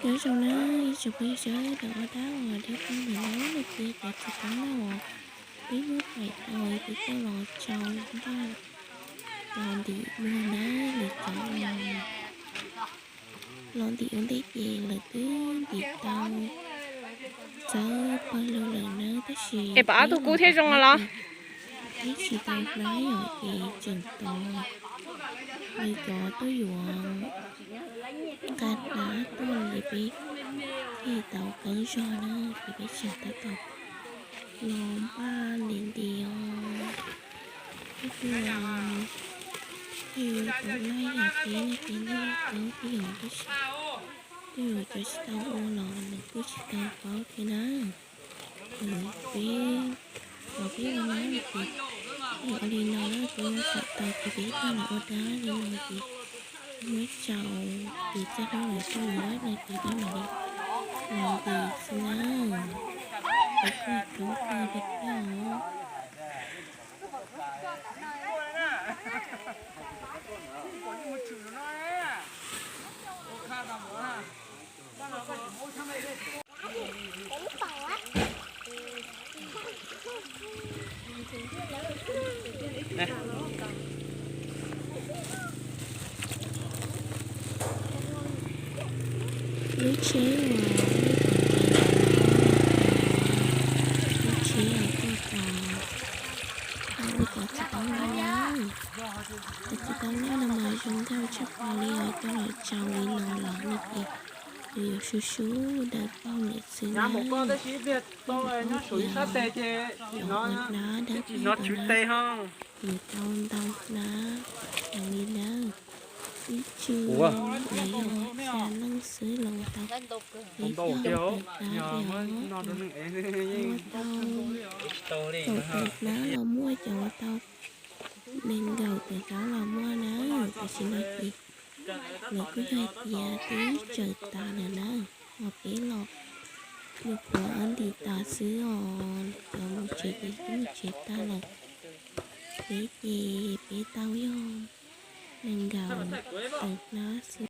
Nyob zoo na ib tsoom phooj ywg sawv daws, ua dab uas deb poj niam na, lwm tiam cov tsis tau noj uas peb muab faim tau peb coj los tsau npaj los ntim muag na. Lwm cov los ntim ua ntej ces lawv twb ntim tau txawv pawg lug lawm na, tab sis es pab tug kub thiab zoo los ib tsis tau hnab yom, ces tseem tos lawv cov tuaj yuav nqa hnab tuaj ces peb thiaj tau qeeb zog na, ces peb tseem tab tom los npaj ntim nti os. Ib tug twb tau laij yam peb no ces nej paub twb yog tab sis twb yog cov tsis tau ua los nws kuj tsis tau paub thiab na. Peb los peb ua na ces yog li no na, peb muab faim tau ces peb coj los ua dab li no ces muab tsau, ces txoj hlab lawv tuaj yuav no ces peb mam li los ntim xwb na. Peb kuj coob kawg li thiab os. Lub tsheb uas nej pom ntawd, lub tsheb uas tuaj tos tau cov txiv taub laj na. Cov txiv taub laj no mas zoo nkauj tshaj plaws li os, coj los tsau li no los nej ces nws yuav sub sub dawb paug lawm xwb na. Peb paub tias cov ua hnab dawb paug ntawd na, nws tau ntau hnab heev li na. Ib tsug los yog xya leej xwb los ua tau peb caug tawm hnab li os. Muaj tau kaum tawm hnab los muaj, cov ua tau nees nkaum tawm hnab los muaj na. Tam sim no ces lawv kuj yog hais tias twb tsawm tas lawm na, ho peb los nyuam qhuav ntim tas xwb os, cov mus tsev ces twb mus tsev tag lawm. Peb ces peb tau yog nees nkaum tawm hnab xwb.